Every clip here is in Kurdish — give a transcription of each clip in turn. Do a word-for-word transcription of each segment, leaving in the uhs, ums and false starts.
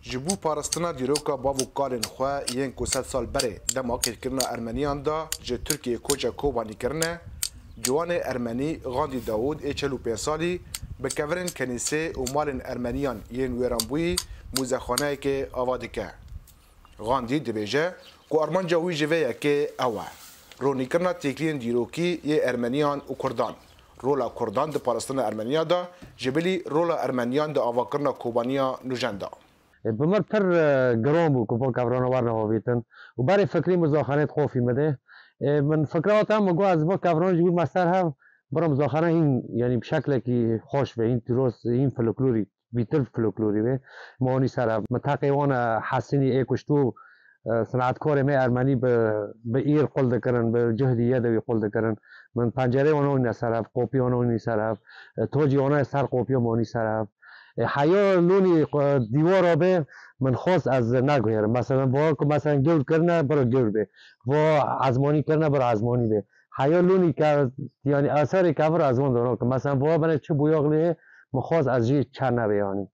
Ji bo parastina dîroka bav û kalên xwe yên ku sed sal berê dema qîrkirina Ermeniyan de ji Tirkiyeyê koça Kobanî kirine, ciwanê Ermenî Gandî Dawûd ê çel û pênc salî bi kevirên kenîsê û malên Ermeniyan yên wêranbûyî mûzexaneyekê ava dike. Gandî dibêje ku armanca wî ji vê yekê ew e, ronîkirina têkiliyên dîrokî yê Ermeniyan û Kurdan, rola Kurdan di parastina Ermeniya de, ji bilî rola Ermeniyan di avakirina Kobaniya nûjen de. E, bi min pir, e, giran bû ku van kevrana werine avêtin û berê fikrî mûzexaneyê di xofî min de. E, min fikra hate min got ez van kevrana ji wî me ser hev birim mûzexane hîn, yanî bi şeklekî xweş be, hîn tîroz, hîn folklorî, bîtir folklorî be. Me anî ser hev. Min teqê wan e Hesinî ê kuştû, e, sinetkarê me Ermenî bi, bi îr qul dikirin, bi cuhdî yedewî qul dikirin. Min pencerê wan anîne ser hev, qopî wan anî ser hev. E, tocî wana ser qopî min anî ser hev. E, heya lûnî, e, dîwara be, min xwest ez neguherim. Meselen, va ku, meselen, gewr kirine, bira gewr be. Va ezmanî kirine, bira ezmanî be. Heya lûnî ke, yanî, eserê kevir ez wan dana ku, meselen, va bine çi boyaxlê, min xwest ez jî çer nebe, yanî.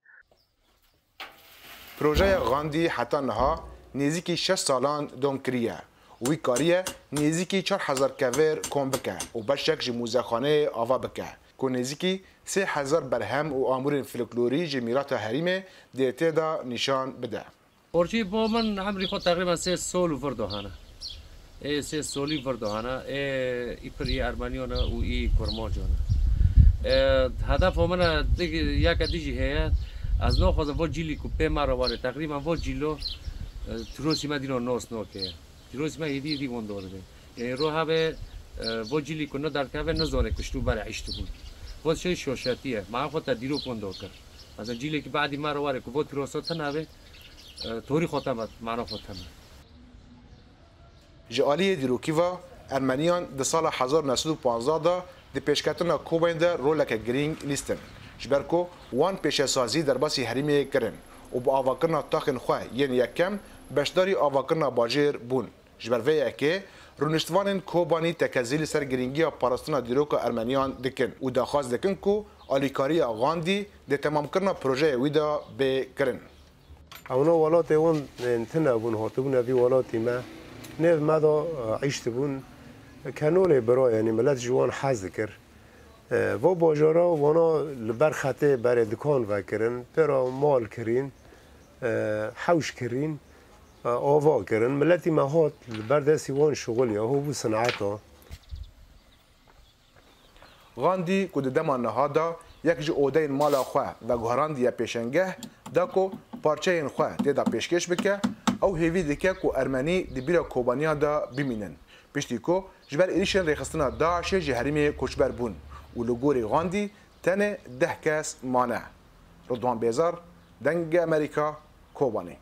Projeya Gandî heta niha nêzîkî şeş salan dom kiriye. Wî kariye nêzîkî çar hezar kevir kom bike û beşek ji mûzexaneyê ava bike, ku nêzîkî sê hezar berhem û amûrên folklorî ji mîrata herîmê dê tê de nîşan bide. Borcî bo min emrî xwe teqrîben sê sol û vir dohane. Ê sê solî vir dohane. Ê î pir î Ermeniyan e û î Kurmancan e. Ê, hedefo min e, yeke dî jî heye. Ez naxwazim vo cîlî ku pê me re warê, teqrîben vo cîlo, e, tirosî me dîno nos nake. Tîrozî me hêdî hêdî wendo dibe. Yanî ro hebe, e, vo cîlî ku ne derkeve, ne zone kuştû bere îştibûn. Vo şey şoşetî ye. Ma xwe te dîrok wendo kir. Mesela cîlekî badî me re ware ku vo tîroso tene be, e, torî xwe te me, mana xwe te me. Ji aliyê dîrokî ve, Ermeniyan di sala hezar neh sed û panzdeh de di pêşketina Kobanî de roleke girîng lîstin. Ji ber ku wan pêşesazî derbasî herêmê kirin û bi avakirina taxên xwe yên yekem beşdarî avakirina bajêr bûn. Ji ber vê yekê, rûniştvanên Kobanî tekezî li ser girîngiya parastina dîroka Ermeniyan dikin û daxwaz dikin ku alîkariya Gandî di temamkirina projeyê wî de bê kirin. Ewna welatê wan, e, tune bûn, hatibûne vî welatî me. Nêv me de, e, îş dibûn. Kenolê bira, yanî milet ji wan hez dikir. E, va bajara wana li ber xetê berê dikan vekirin, pêra mal kirîn, e, hewş kirîn, e, ava kirin. Miletî me hat li ber destî wan şixul ya, ho bû sineta. Gandî ku di dema niha de yek ji odeyên mala xwe veguherandiye pêşengeh, da ku parçeyên xwe tê de pêşkêş bike, ew hêvî dike ku Ermenî di bîra Kobaniyan de bimînin. Piştî ku ji ber êrîşên rêxistina DAIŞê ji herêmê koçber bûn û li gorî Gandî tenê deh kes mane. Ridwan Bêzar, Dengê Amerîka, Kobanî.